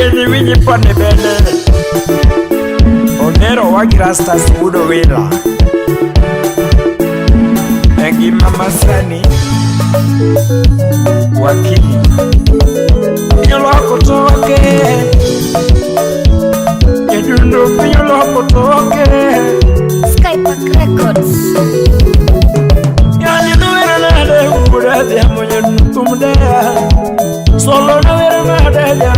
Jeni winyi pone bende. Onero wagi rastas wudo wila. E ngima masani wakili piny oloko toke. Nyadundo piny oloko toke. Skypark Records. Yani nowero nade wuod adhiambo nyadundo thum deya. Solo nowero nade ja.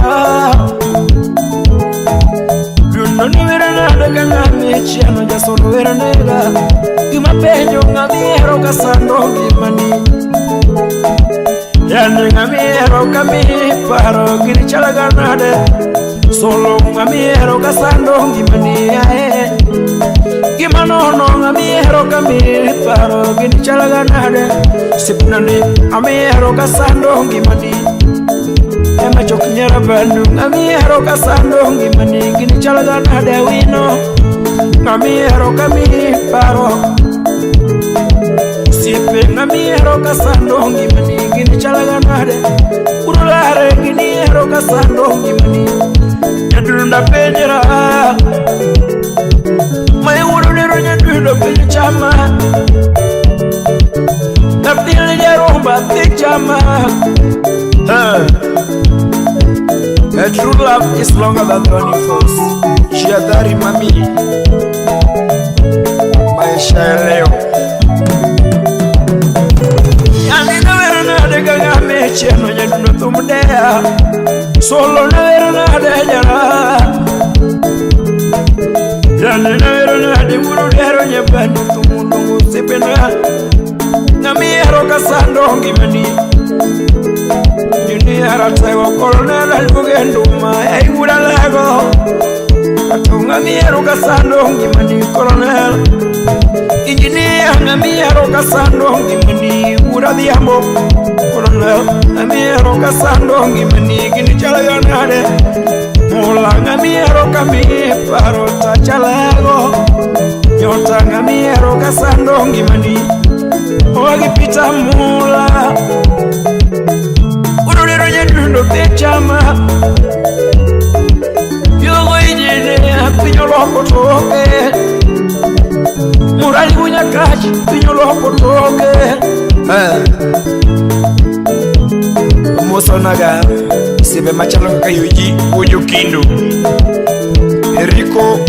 Dundo nowero nade ka ng'ami chieno jasolo wero nega. Gima penjo ng'ami hero ka sando ngimani. Yani ng'ami hero ka mi paro gini chalaga nade. Solo ng'ami hero ka sando ngimani ae. Gima nono ng'ami hero ka mi paro gini chalaga nade. Sipnani ami hero ka sando ngimani. Ema chok nyera bandu ng'ami hero ka sando ngimani gini chalaga nade wino. Ng'ami hero ka mi paro. Siepe ng'ami hero ka sando ngimani gini chalaga nade. Urulare gini hero ka sando ngimani. Nyadunda penjra. Mai urulero nyadundo piny chama. Napili jarumba piny chama. A true love is longer than the force. Jihadhari mami, maisha ya leo. Yani nawero nade ka ng'ame chieno nyadundo thum deya. Solo nawero nade jara. Yani nawero nade wudo dero nyabando thum ndungu sipena. Ng'ami hero ka sando ngimani. Jini ratego kolonel albuge nduma ei wuda lego. Ato ng'ami hero ka sando ngimani kolonel. Injinia ng'ami hero ka sando ngimani wuda dhiambo. Kolonel ng'ami hero ka sando ngimani gini chalaga nade. Mula ng'ami hero ka mi paro ta chalego. Nyota ng'ami hero ka sando ngimani. Owagi pita mula. Urulero nyadundo pichama. Yogo ijine piny oloko toke. Murali wunyakach piny oloko toke. Mosonaga osiepe machalo kaka Yuji wuod Okindu, Eriko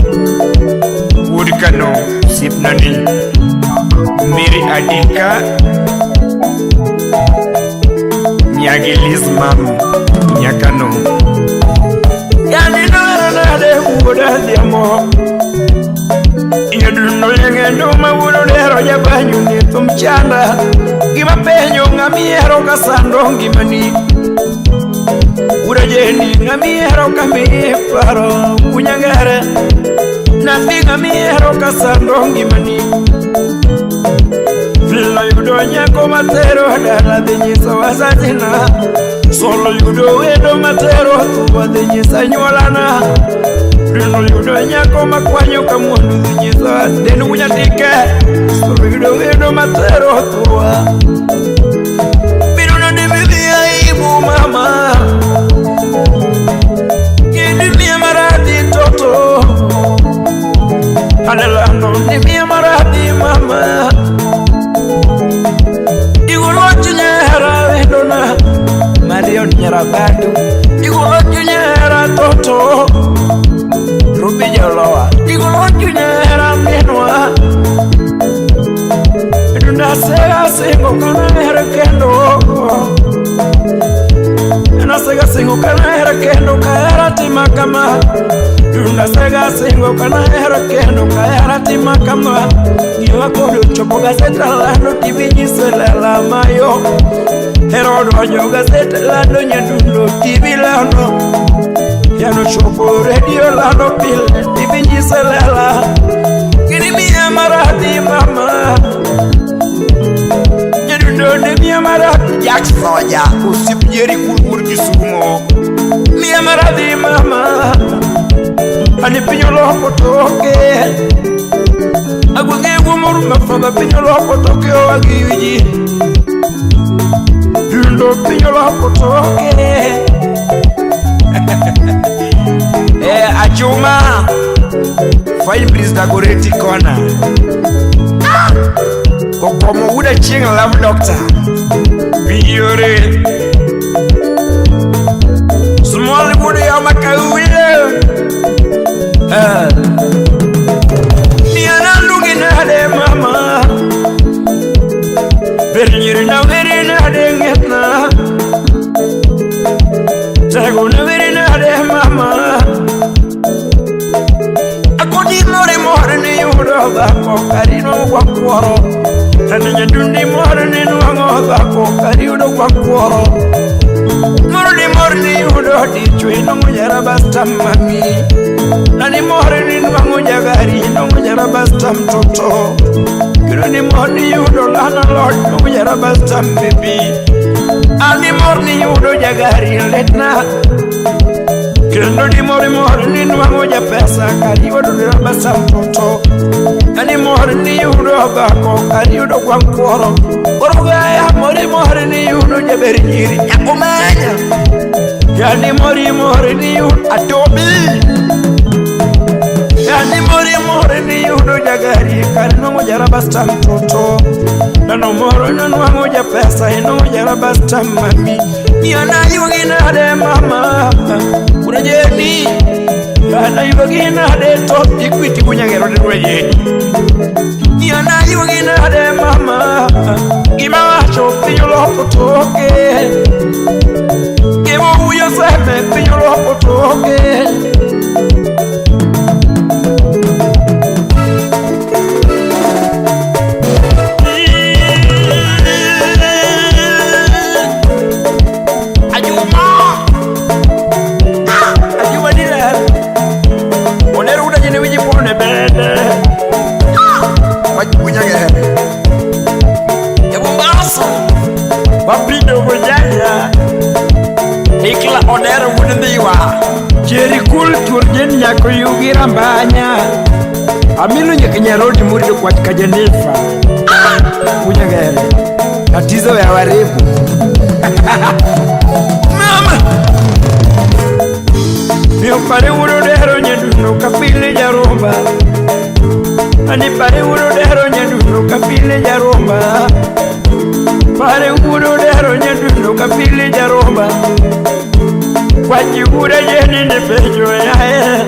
wuod Kano osiepna ni, Mary Adika Nyagi Liz Mam Nyakano. Yani nawero nade wuod adhiambo. Nyadundo lenge nduma wuod odero jabanyu ni thum chanda. Gima penjo ng'ami hero ka sando ngimani. Wuod jendi ng'ami hero ka mi paro kunyangere. Nathi ng'ami hero ka sando ngimani. Filo yudo nyako matero dala dhi nyiso wazazina. Solo yudo wendo matero thuwa dhi nyiso anyuolana. Rino yudo nyako makwanyo ka mwandu dhi nyiso den wunyatike. Solo yudo wendo matero thuwa. Biro nade midhi aibu mama. Gini maradhi toto. Alelando ni maradhi mama. Igolo nyera wendona. Marion nyera badu. Igolo nyera toto. Rubi joloa. Igolo nyera minwa. Dunda sega singo kana here kendo. Dunda sega singo kana here kendo kahera tima kama. Dunda sega singo kana here kendo kahera tima kama. Giwa kodo chopo gazeta lando TV nyiso lela mayo. Hero donjo gazeta lando nyadundo TV lando. Yano chopo radio lando pile TV nyiso lela. Gini miya maradhi mama. Nyadundo ne miya maradhi. Jack Soja osiep Jerry Kur Kisumo. Miya maradhi mama. Ani piny oloko toke. Agwenge wuomor mafadha piny oloko toke owagi wiji. Dundo piny oloko toke. Achuma Fine Breeze Dagoretti Corner. Kokomo wuda chieng' love doctor. Biore. Small wuda ya makawile. Niana lungi nade mama. Bernyiri na veri nade ngetna. Tego na veri nade mama. Akodi more more ni yudo dhako karino kwa kuoro. Tani nyadundi more ni nuango dhako kariudo kwa kuoro. More ni yudo dichwe nongo jarabasta mami. Nani more ni nuango jagari nongo jarabasta mtoto. Kiro ni more ni yudo lana lord nongo jarabasta baby. Ani more ni yudo jagari letna. Kendo di more more ni nuango ja pesa kariudo jarabasta mtoto. Ani more ni yudo dhako kariudo kwa kuoro. Orogaya more more ni yudo jaberi nyiri nyakomanya. Yani more more ni yudo atobi. Yani more more ni yudo jagari karino jarabasta mtoto. Nano moro nwango ja pesa ino jarabasta mami. Yana yugi nade mama. Unajeni. Yana yugi nade top equity kunyagero de. Yana yugi nade mama. Gima wacho piny oloko toke. Gima wuyo seme piny oloko toke. Ajuma. Ajuma diler. Oneru uda jene wiji pone bede. Wakunyagere. Ya Mombasa. Wapido bojaya. Ikla onero wudhiwa. Cheri kul turjen nyako yugi rambanya. Amilo nyaka nyarodi murido kwa kajanifa. Kunyagere. Tatizo ya waribu. Mama. Mio pare uno dero nyaduno kapile jaromba. Ani pare uno dero nyaduno kapile jaromba. Pare uno dero nyaduno kapile jaromba. Kwaji ura yeni ne pejo yae.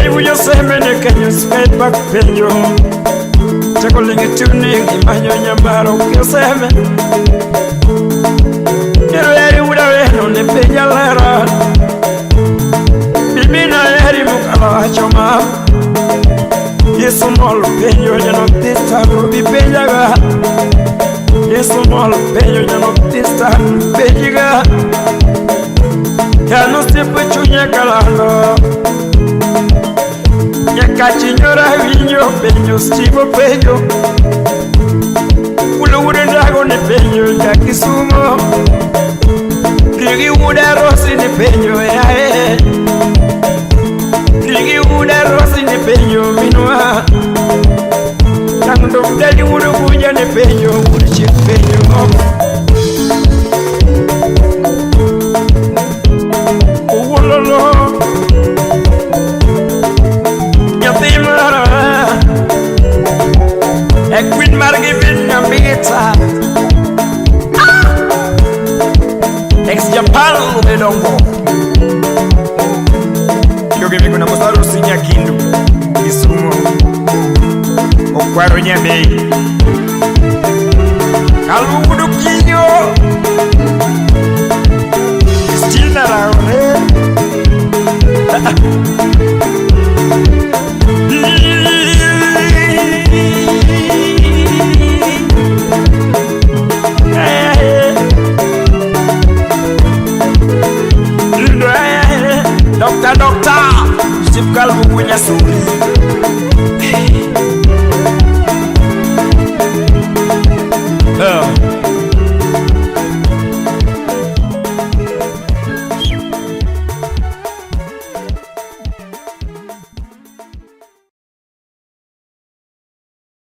Ei wujo seme ne kanyo sky back pejo. Chako lingi tuning imanyo nyambaro kiseme. Nero eri ura weno ne peja lera. Bibi na eri mukala wacho ma. Yesu mol penjo jano tista rubi pejaga. Yesu mol penjo jano tista pejiga. Yano sipo chunya kalando. Nyaka chinyora winjo penjo stibo penjo. Ulo ude ndago ne penjo ja Kisumo. Rigi uda rosi ne penjo yae. Rigi uda rosi ne penjo minwa. Tangdo dali udo buja ne penjo udo chik penjo. Uwololo. Nyathi mara. E queen margi vin nyambita. Ex Japan Ubedongo. Yoge miguna musaru sinya kindu. Kisumo. Okwaro nyamei. Kalugudu kinyo. Christina Raone.